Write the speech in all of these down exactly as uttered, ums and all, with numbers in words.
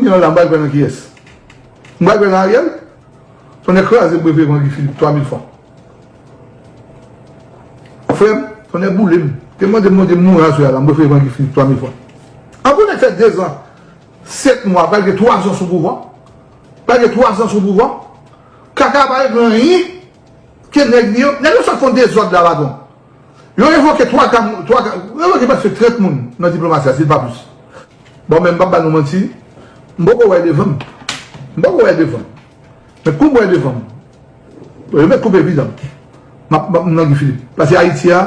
Yon la, m pral pran nan kiyès? M pral pran nan Ariel? Tonnè kraze m prefere pran Guy Philippe twa mil fwa. Frè m, tonnè boule m. Ke mande m, mande m mouri aswè a la, m prefere pran Guy Philippe twa mil fwa. An pou nèg fè dezan, sèt mwa, pral gen twa zan sou pouvwa. Pral gen twa zan sou pouvwa. Kaka pa regle anyen. Ke nèg li yo, nèg yo sot fè yon dezòd la, patwon. Yo revoke twa ka, twa ka, revoke prèske trant moun nan diplomasi a, si l pa plis. Bon, men m p ap ba nou manti, m poko wè devan m. M poko wè devan m. Men kou m wè devan m, yo mèt koupe viza m. M ap, m ap nan Guy Philippe. Paske Ayiti a,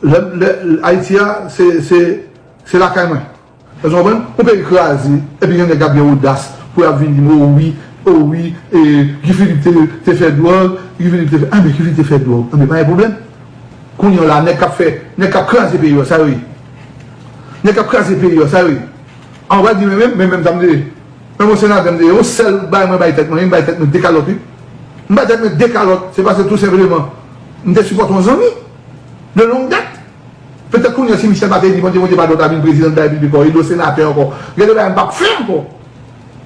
lè, lè, Ayiti a, se, se, se lakay mwen. Èske w konprann? Yon peyi kraze, epi gen nèg k ap gen odas pou y ap vin di m, o wi, o wi, e, Guy Philippe te, te fè dwòg, Guy Philippe te fè, anben, Guy Philippe te fè dwòg. Anben, pa gen pwoblèm. Kounye a la, nèg k ap fè, nèg k ap kraze peyi a, sa yo ye? Nèg k ap kraze peyi a, sa yo ye? An, w a di, men menm, men menm sa m te ye. Menm yon senatè m te ye, yon sèl bagay mwen bay tèt mwen, m bay tèt mwen de kalòt, wi. M bay tèt mwen de kalòt, se paske tou senpleman, m te sipòte yon zanmi de longue date. Petèt kounye a, si Michel Martelly, Bondye, Bondye padone, ta vin prezidan de la Repiblik ankò, e do senatè ankò. Gen de bagay m p ap fè ankò.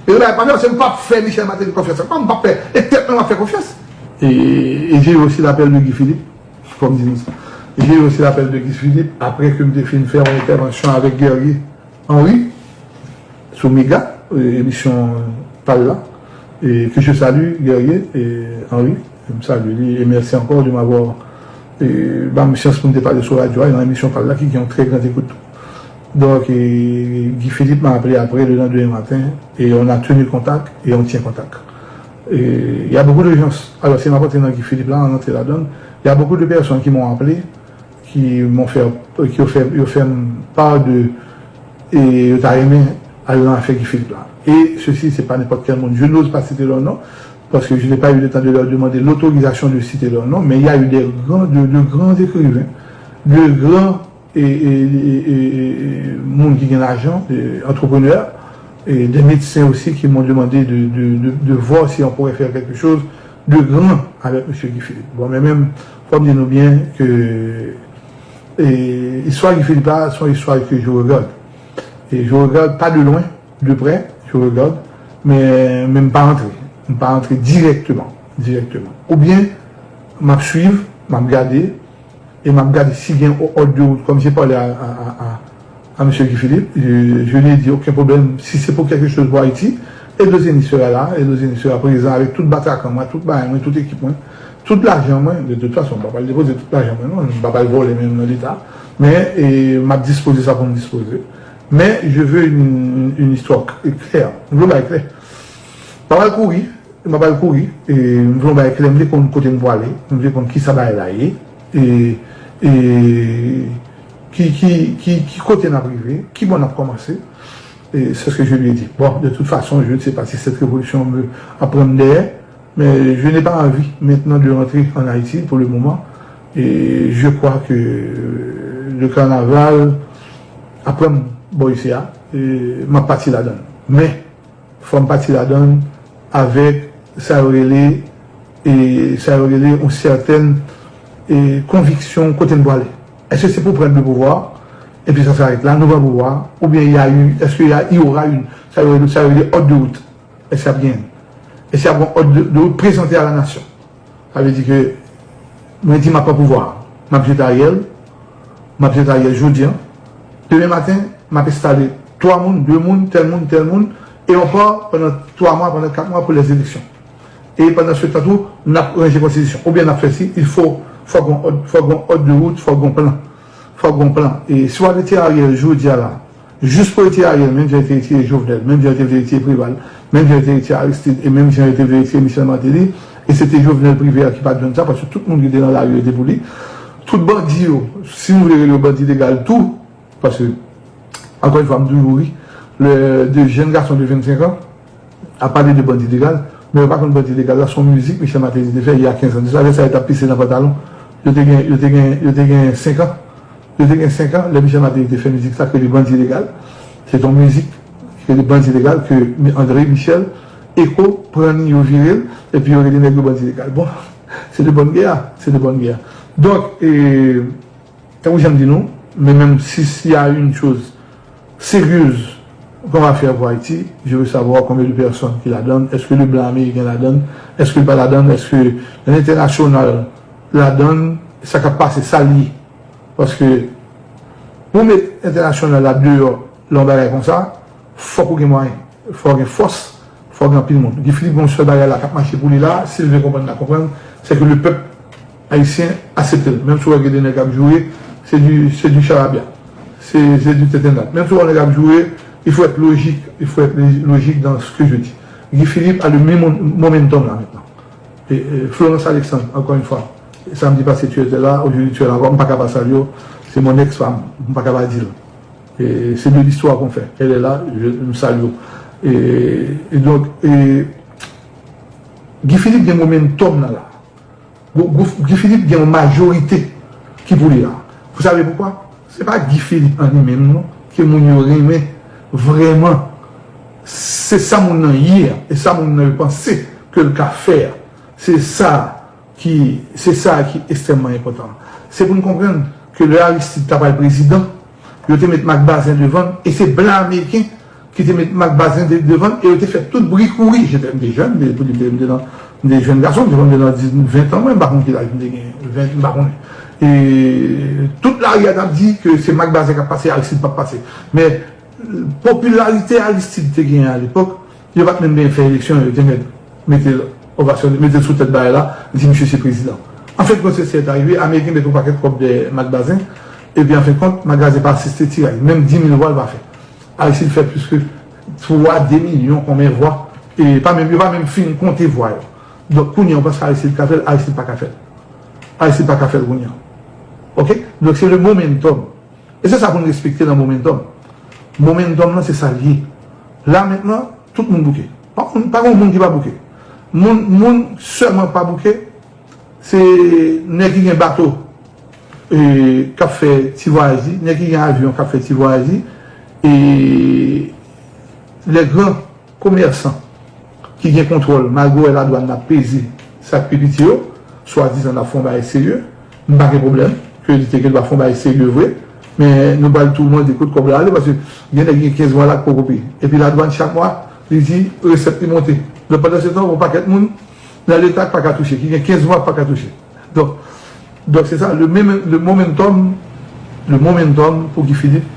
Gen de bagay m p ap fè, paske m p ap fè Michel Martelly konfyans ankò, m p ap fè, e tèt mwen m ap fè konfyans. E, e j'ai eu aussi l'appel de Guy Philippe, fò m di nou sa. J'ai eu aussi l'appel de Guy Philippe, apre ke m te fin fè yon entèvansyon avèk Guerrier Henry, sou Mega, e, emisyon pa l la, e, que je salue, Guerrier, e, Henry, m salye li, e mèsi ankò de m'avoir, e, ba m chans pou m te pale sou radyo a, nan emisyon pa l la, ki gen yon trè gran ekout tou. Donk, e, Guy Philippe m'a appelé après le lendemain matin, et on a tenu contact, et on tient contact. Et il y a beaucoup de gens, alors si m ap antre nan Guy Philippe la, an antre ladan l, il y a beaucoup de personnes qui m'ont appelé, ki m'ont fait, ki yo fè, yo fè m pa de, e yo ta renmen al nan afè Guy Philippe la. Et ceci, c'est pas n'importe quel monde. Je n'ose pas citer leur nom, parce que je n'ai pas eu le temps de leur demander l'autorisation de citer leur nom, mais il y a eu des grands, de, de grands écrivains, de grands e, e, e, e, e, moun ki gen lajan, de entrepreneurs, et des médecins aussi qui m'ont demandé de, de, de, de voir si on pourrait faire quelque chose de grand avec Monsieur Guy Philippe. Bon, men menm, fò m di nou byen ke, e, istwa Guy Philippe la, se yon istwa ke je regarde. Et je regarde pas de loin, de près, je regarde, men, men m pa antre. M pa antre dirèkteman, dirèkteman. Oubyen, m ap swiv, m ap gade, e m ap gade si gen yon òd de wout, comme j'ai parlé à, à, à, à, à Monsieur Guy Philippe, je, je lui ai dit, aucun problème, si c'est pour quelque chose pour Haïti, Edo Zeni sera là, Edo Zeni sera présent avec tout batrakan mwen, tout bagay mwen, tout ekip mwen, tout lajan mwen, de toute façon, m pa pral depoze tout lajan mwen, non, m pa pral vòlè menm nan Leta, men, e, m ap dispoze sa pou m dispoze. Men, je veux une, une, une histoire claire, m vle bagay klè. M pa pral kouri, M ap al kouri, e m vle yon bagay klè, m vle konn kote m pwale, m vle konn kisa bagay la ye, e, e ki, ki, ki, ki kote n ap rive, ki bò n ap kòmanse. Et c'est ce que je lui ai dit. Bon, de toute façon, je ne sais pas si cette révolution me, ap pran m dèyè, mais je n'ai pas envie maintenant de rentrer en Haïti pour le moment. Et je crois que le carnaval ap pran m bò isi a, e m ap pati ladan l. Men, fò m pati ladan l avèk sa yo rele, e sa yo rele yon sètèn, e konviksyon kote m pwale. Èske se pou prendre le pouvoir, et puis ça s'arrête là, nou pran pouvwa, oubyen y a eu, est-ce qu'il y a, il y aura une, sa yo rele, sa yo rele òd de wout, èske ap genyen? Èske ap gen òd de, de wout prezante a la nasyon? Sa vle di ke mwen di m ap pran pouvwa a. M ap jete Ariel, m ap jete Ariel jodi a. Demen maten, m ap enstale twa moun, de moun, tèl moun, tèl moun, e on pa pandan twa mwa, pandan kat mwa pou lèzeleksyon. E pandan se tan tou, n ap ranje konstitisyon. Oubyen n ap fè si, il faut, fòk gon òd, fòk gon òd de wout, fòk gon plan. Fòk gon plan. E si w al retire Ariel jodi a la, jis pou retire Ariel, menm jan yo te retire Jovenel, menm jan yo te vle retire Preval, menm jan yo te retire Aristide, e menm jan yo te vle retire Michel Martelly, e se te Jovenel Privert ki pa t jwenn sa, paske tout moun ki te nan lari yo te pou li. Tout bandi yo, si nou vle rele yo bandi legal tou, paske, ankò yon fwa, m toujou ri, lè de jèn gason de vennsenk an, ap pale de bandi legal, men yo pa konn bandi legal la, se yon mizik Michel Martelly te fè, il y a quinze ans de ça, lè sa yo t ap pise nan pantalon. Yo te gen, yo te gen, yo te gen senk an. Yo te gen senk an, lè Michel Martelly te fè mizik sa, ki rele Bandi Legal. Se te yon mizik ki rele Bandi Legal, ke André Michel, Echo, pran li, yo vire l, epi yo rele nèg yo Bandi Legal. Bon, se de bòn gè, se de bòn gè. Donk, e, tankou jan m di nou, men menm si, s'il y a une chose sérieuse, Comment faire pour Haïti? Je veux savoir combien de personnes qui ladann. Est-ce que le blanc américain ladann? Est-ce que l pa ladann? Est-ce que l'international ladann? Sa k ap pase, sa l ye. Paske pou w met entènasyonal la deyò lè yon bagay konsa, fòk ou gen mwayen, fòk ou gen fòs, fòk ou gen anpil moun. Guy Philippe gen yon sèl bagay la k ap mache pou li la, si l vle konprann, l a konprann, se ke le pèp ayisyen aksepte l. Menm si w wè gen de nèg k ap joure, se du, se du charabya. Se, se du tentennad. Menm si w wè yon nèg ap joure, il faut être logique, il faut être logique dans ce que je dis. Guy Philippe a le même momentum là maintenant. E, e, Florence Alexandre, encore une fois, samedi passé tu étais là, aujourd'hui tu es là encore, m pa ka pa salye w, c'est mon ex-femme, m pa ka pa di l. Et c'est de l'histoire qu'on fait. Elle est là, je, m salye w. E, e donk, e, Guy Philippe gen momentum nan la. Guy Philippe gen yon majorite ki pou li la. Vous savez pourquoi? Se pa Guy Philippe an li menm non, ke moun yo renmen vrèman. Se sa moun nan ye a, e sa moun nan yo panse ke l ka fè a. Se sa ki, se sa ki ekstrèmman enpòtan. Se pou n konprann ke lè Aristide ta pral prezidan, yo te met Marc Bazin devan l, e se blan ameriken ki te met Marc Bazin de, devan l, e yo te fè tout bri kouri. Jete, m te jèn, m te, m te, m te nan, m te jèn gason, m te, m te nan diz, ven an, mwen, m pa konn ki laj m te gen, ven, m pa konnen. E tout lari a t ap di ke se Marc Bazin k ap pase, Aristide p ap pase. Men popilarite Aristide te genyen alepòk, yo pa t menm bezwen fè eleksyon, yo te mèt mete l ovasyone, mete l sou tèt bagay la, di misye se prezidan. An fen de kont, se sa ki rive, Ameriken mete yon pakèt kòb dèyè Marc Bazin, epi an fen de kont, Marc Bazin pa asiste tiraj. Menm dis mil vwa, l pa fè. Aristide fè plis ke twa, de milyon konbyen vwa, e pa menm, yo pa menm fin konte vwa yo. Donk, kounye a, ou panse Aristide ka fè l, Aristide pa ka fè l. Aristide pa ka fè l kounye a. Oke? Donk, se le momentum. E se sa pou n respekte nan momentum. Momentum nan, se sa l ye. La mentnan, tout moun bouke. Pa, pa gen moun ki pa bouke. Moun, moun sèlman pa bouke, se nèg ki gen bato, e, k ap fè ti vwayaj li, nèg ki gen avyon k ap fè ti vwayaj li, e les grands komèsan ki gen kontwòl, malgre w wè ladwàn ap peze sa k pi piti yo, swadizan n ap fè yon bagay serye, m pa gen pwoblèm ke li te gen dwa fè yon bagay serye vre, men nou pral tou mande kote kòb la ale, paske gen nèg ki gen kenz mwa la k poko peye. Epi ladwàn chak mwa, li di resèt li monte. Donk, pandan se tan, yon pakèt moun nan leta k pa ka touche, ki gen kenz mwa k pa ka touche. Donk, donk se sa, le, mem- le momentum, le momentum pou Guy Philippe,